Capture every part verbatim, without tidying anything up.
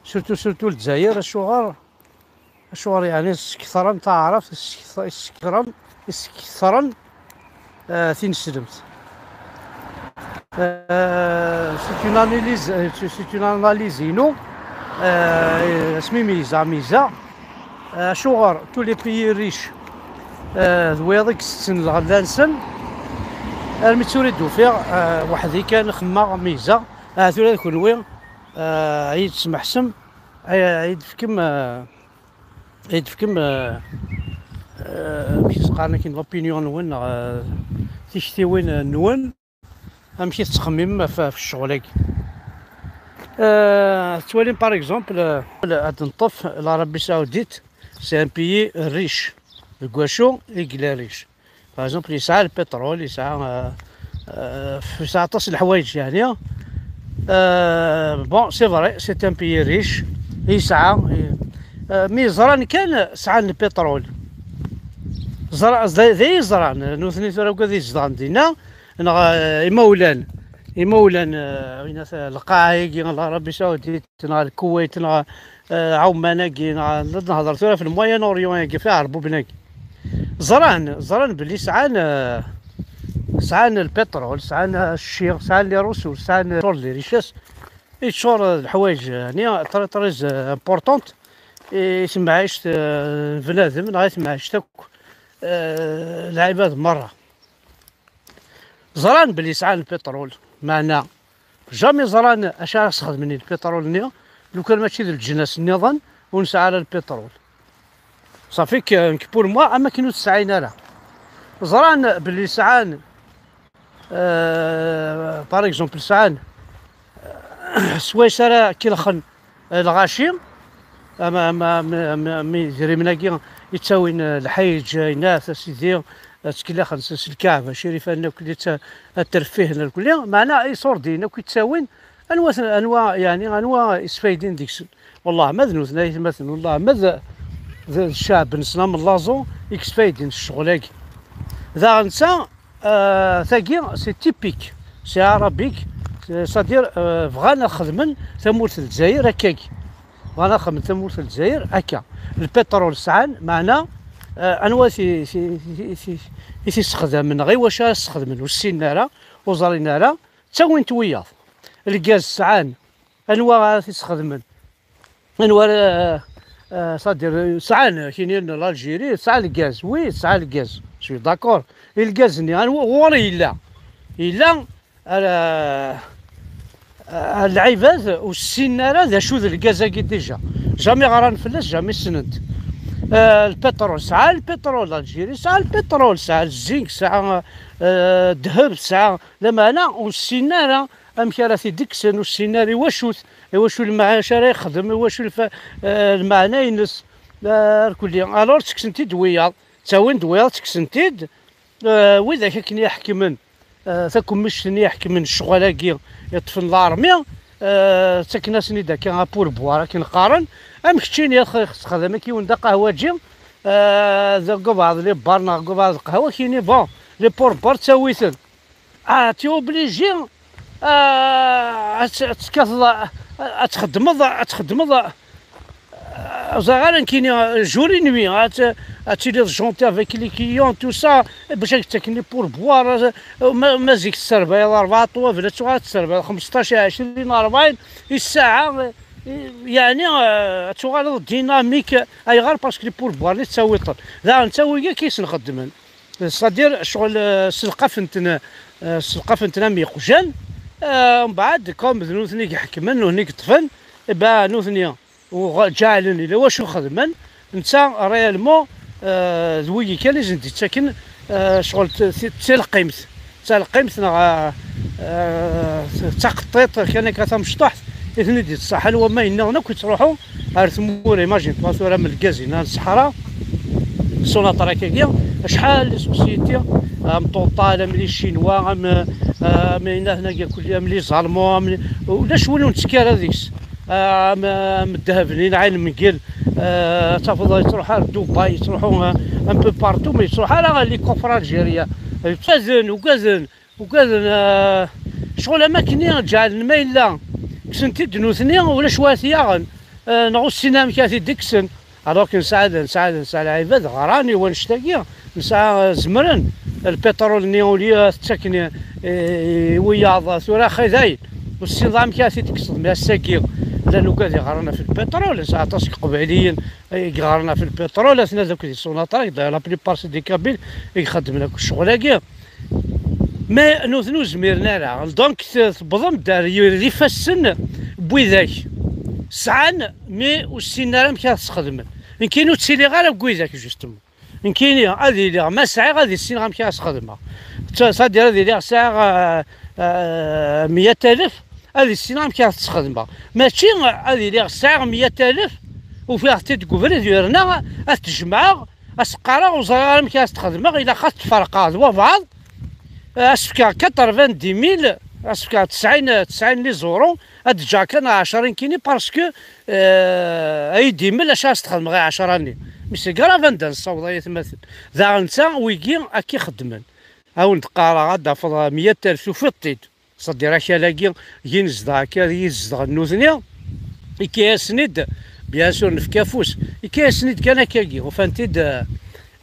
surtout, surtout Lezzayer, acuɣer, acuɣer yeɛni sketren taɛrabt, sketren, sketren, euh, tineslemt. Euh, c'est une analyse, euh, c'est une analyse inu, euh, asmi meyyzeɣ, meyyzeɣ, euh, acuɣer tous les pays riches, euh, d wiyaḍ i itetten lɣella-nsen, armi d tura i d-ufiɣ, euh, weḥd-i kan xemmeɣ, meyyzeɣ. Ah, tura d kenwi, euh, ad yi-d-tesmeḥsem, ad yi-d-tefkem, euh, ad yi-d-tefkem, euh, euh, amek i s-qqaren akken, l'opinion-nwen, neɣ, euh, tiktiwin-nwen, amek i tettxemmimem ɣef, ɣef ccɣel-agi. Euh, tettwalim, par exemple, euh, ad neṭṭef l'Arabie Saoudite, c'est un pays riche, deg wacu i yella riche. Par exemple, yesɛa lpiṭrul, yesɛa, euh, euh, yesɛa aṭas n leḥwayeǧ, yeɛni. Euh, bon, c'est vrai, c'est un pays riche. Yesɛa, euh, mi ẓran kan sɛan lpiṭrul. Ẓra-, d, d ay ẓran, nutni tura akk ad izedɣen dinna, neɣ, euh, imawlan, imawlan, euh, winat, euh, lqaɛa-agi, l'Arabie Saoudite, neɣ Lkuwait, neɣ, euh, Ɛuman-agi, neɣ ad nehḍer tura ɣef le Moyen-Orient-agi, ɣef Iɛerbuben-agi. Ẓran, ẓran belli sɛan, euh, sɛan lpiṭrul, sɛan, euh, cci, sɛan les ressources, sɛan, euh, les richesses. Yeččur, euh, d leḥwayeǧ, euh, ni très, très, euh, importantes i temɛict, euh, n bnadem, neɣ i temɛict akk, euh, lɛibad merra. Ẓran belli sɛan lpiṭrul, meɛna jamais ẓran acu ara sxedmen i lpiṭrul-nni, lukan mačči d leǧnas nniḍen ur nesɛi ara lpiṭrul. Safi que, nekk pour moi, am akken ur tt-sɛin ara. Ẓran belli sɛan, euh, par exemple, sɛan, euh, swayes ara kelxen, euh, lɣaci, am, am, am, am, am idrimen-agi yettawin, euh, lḥiǧ, euh, inat, a sidi, euh, ttkellixen s, s lkaɛba, cirifa-nni akk, ad terfihen akk, meɛna iṣurdiyen akk yettawin, anwa ten-, anwa, yeɛni, anwa isfaydin deg-sen? Wellah ma d nutni aytmaten, wellah ma d, d, d ccɛeb-nsen am laẓu i yesfaydin s ccɣel-agi. Daɣen netta, euh, tagi, c'est typique, c'est arabique, c'est-à-dire, euh, bɣan ad xedmen tamurt n Lezzayer akkagi. Bɣan ad xedmen tamurt n Lezzayer akka. Lpiṭrul sɛan, meɛna, euh, anwa i t-, i t-, i t-, i t-, i t-issexdamen, neɣ i wacu ara sexdmen, ur ssinen ara, ur ẓrin ara, ttawin-t wiyaḍ. Lgaz sɛan, anwa ara t-issexdmen? Anwa ara, euh, euh, c'est-à-dire, sɛan, kini n l'Algérie, tesɛa lgaz, oui, tesɛa lgaz, je suis d'accord. I lgaz-nni, anwa, ɣur-i yella? Yella, euh, euh, lɛibad ur ssinen ara d acu d lgaz-agi déjà. Jamais ɣran fell-as, jamais ssnen-t. Euh, lpiṭrul, sɛa lpiṭrul, l'Algérie, sɛa lpiṭrul, sɛa zzink, sɛa, euh, ddheb, sɛa, lameɛna ur ssinen ara amek ara t-id-kksen, ur ssinen ara i wacu-t, i wacu lmeɛna, acu ara yexdem, i wacu lfa-, eh, lmeɛna-ines, eh, irkelli. Alors, ttekksen-t-id wiyaḍ, ttawin-d wiyaḍ, ttekksen-t-id, eh, widak akken i iḥekmen, eh, takemmict-nni iḥekmen ccɣel-agi, yeṭṭfen l'armée, eh, ttaken-asen-id akka, un pourboire, akken qqaren, am keččini, ad txedmem akka yiwen d aqehwaǧi, eh, deg ubeɛḍ les bars neɣ deg ubeɛḍ lqahwa, kini, bon, les pourboires ttawi-ten. Ah, t'es obligé, ah, ad t-, ad tekkateḍ, ad txeddmeḍ, ad txeddmeḍ, ah, ẓriɣ ara nekkini, jour et nuit, ad t-, ad tiliḍ gentil avec les clients, tout ça, bac ad k-ttaken les pourboires, ah, ma, ma zik tesserbayeḍ rebɛa ṭwabel, ad tuɣal ad tesserbayeḍ xmesṭac, ɛecrin, rebɛin i ssaɛa, eh, yeɛni, ah, ad tuɣaleḍ dynamique, ayɣer? Parce que les pourboires-nni tettawiḍ-ten. Daɣen ttawi-, akka i sen-xeddmen. C'est-à-dire, ccɣel, euh, selqafen-ten, euh, selqafen-ten am iqjan, euh, mbeɛd, comme d nutni i iḥekmen, nutni i yeṭṭfen, eh ben, nutni, uɣ-, ǧeɛlen, ila wacu xedmen, netta, réellement, euh, d wigi kan i sen-d-ittaken, euh, ccɣel t-, t-, d talqimt, d talqimt neɣ, euh, d taqeṭṭiṭ, kan akka tamecṭuḥt, i ten-id-ittṣaḥen, wama yenniḍen akk yettruḥu ar tmura, imagine-toi tura am lgaz-inna n ṣṣeḥra, Sonatrach-agi, acḥal les sociétés, am Total, am les Chinois, am, am inat-nagi kulli, am les Allemands, am, ulac win ur nettekki ara deg-s. Am, am ddheb-nni n Ɛin Mengel, eh, tafeḍ yettruḥu ar Dubai, yettruḥu, eh, un peu partout, mais yettruḥu ara les coffres Algérie. Ugaden, ugaden, Ugaden, eh, ccɣel am akken i ǧeɛlen ma yella, kksen-t-id nutni, ulac wa t-yaɣen. eh, neɣ ur ssinen amek ara t-id-kksen. Alors que nesɛa, nesɛa, nesɛa lɛibad ɣran i wannect-agi, nesɛa, eh, zemren. Lpiṭrul-nni, au lieu ad t-ttaken i, i, i wiyaḍ, tura axi dayen, ur tessineḍ amek ara t-id-tekkseḍ. Mais ass-agi, llan ugad yeɣran ɣef lpiṭrul, nesɛa aṭas n Iqbayliyen i yeɣran ɣef lpiṭrul, atna d akk di Sonatrach, d'ailleurs la plupart c'est des Kabyles i ixeddmen akk ccɣel-agi. Mais nutni ur zmiren ara. Donc, t-, tewwḍem-d ar y-, ar ifassen n widak sɛan, mais ur ssinen ara amek ara t-sxedmen. Nekkini ur ttiliɣ ara deg widak, justement. Nekkini ad iliɣ ma sɛiɣ, ad issineɣ amek ara s-xedmeɣ. C'est-à-dire ad iliɣ sɛiɣ, euh, euh, meyya alef, ad issineɣ amek ara t-sxedmeɣ. Mačči ad iliɣ sɛiɣ meyya alef, ufiɣ-t-id deg ubrid, yerna ad t-jemɛeɣ, ad s-qqareɣ ur ẓriɣ ara amek ara s-t-xedmeɣ, ilaq ad t-ferqeɣ d wabɛaḍ, ad s-fkeɣ quatre-vingt-dix mille, ad s-fkeɣ tesɛin, tesɛin les euros, ad d-ǧǧeɣ kan ɛecṛa nekkini, parce que, euh, ay d-imel acu ara s-t-xedmeɣ i ɛecṛa-nni. Mais c'est grave anda nessaweḍ ay atmaten. Daɣen netta wigi akka i xeddmen. Ad wen-d-qqareɣ, ad d-tafeḍ meyya alef, tufiḍ-t-id. C'est-à-dire akal-agi, i nezdeɣ akka, i zedɣen nutni, ikka-yasen-id, bien sûr, nefka afus, ikka-yasen-id kan akkagi, ufan-t-id, euh,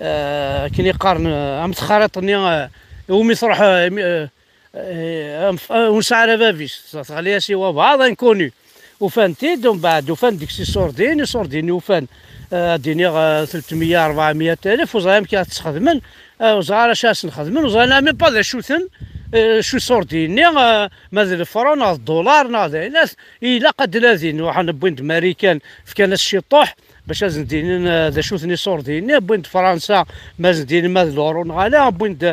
euh, akken i qqaren, euh, am texriṭ-nni, euh, iwumi truḥ, euh, imi, euh, euh, am f-, euh, ur nesɛi ara bab-is, teɣli-yas i wabɛaḍ, inconnu. Ufan-t-id, umbeɛd ufan deg-s iṣurdiyen, iṣurdiyen ufan, euh, ad d-iniɣ, euh, telt meyya, rebɛa meyya alef, ur ẓriɣ amek ara t-sxedmen, euh, ur ẓriɣ ara acu ara sen-xedmen, ur ẓriɣ même pas d acu-ten, euh, acu iṣurdiyen-nni, euh, ma d lefru neɣ d ddulaṛ neɣ d ayen, ilaq ad d-nadin, ruḥen wwin-d Marikan, fkan-as ciṭuḥ, bac ad sen-d-inin, eh, d acu-ten iṣurdiyen-nni, wwin-d Fransa, ma ad sen-d-inin ma d l'euro neɣ ala, wwin-d,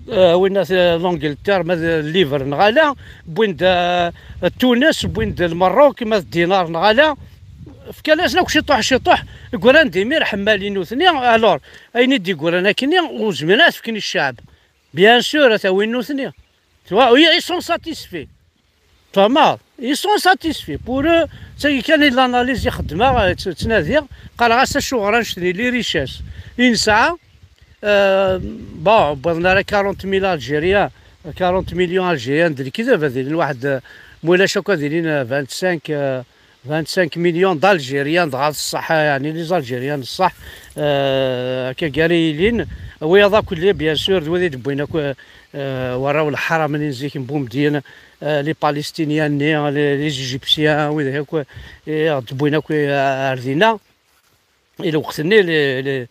eh, winna t-, l'Angleterre, ma d lliver neɣ ala, wwin-d, eh, Tunes, wwin-d Lmerruk, ma d ddinar neɣ ala, fkan-asen akk ciṭuḥ, ciṭuḥ, gran-d imir ḥemmalen nutni, alors, ayen i d-yeggran akkenni, ur zmiren ad t-fken i ccɛeb. Bien sûr, ad t-awin nutni. Tu vois, ils sont satisfaits. Tfehmeḍ? Ils sont satisfaits. Pour eux, d tagi kan i l'analyse i xeddmeɣ, eh, tt-, ttnadiɣ, qqareɣ-as acuɣer annect-nni, les richesses i nesɛa, euh, bon, wwiḍen ara quarante mille Algériens, quarante millions Algériens d lekdeb, ad ilin waḥed, eh, ma ulac akk ad ilin, eh, vingt-cinq, eh, vingt-cinq millions d'Algériens, dɣa d ṣṣeḥ, yeɛni les Algériens n ṣṣeḥ, eh, akka gar i yilin, wiyaḍ akk lli, bien sûr, d wid i d-wwin akk, eh, warraw n leḥram-nni n zik n Boumediene, eh, les Palestiniens-nni, les, les Égyptiens, wid akk, eh, i ɣ-d-wwin akk, eh, ar dinna. I lweqt-nni, les, les,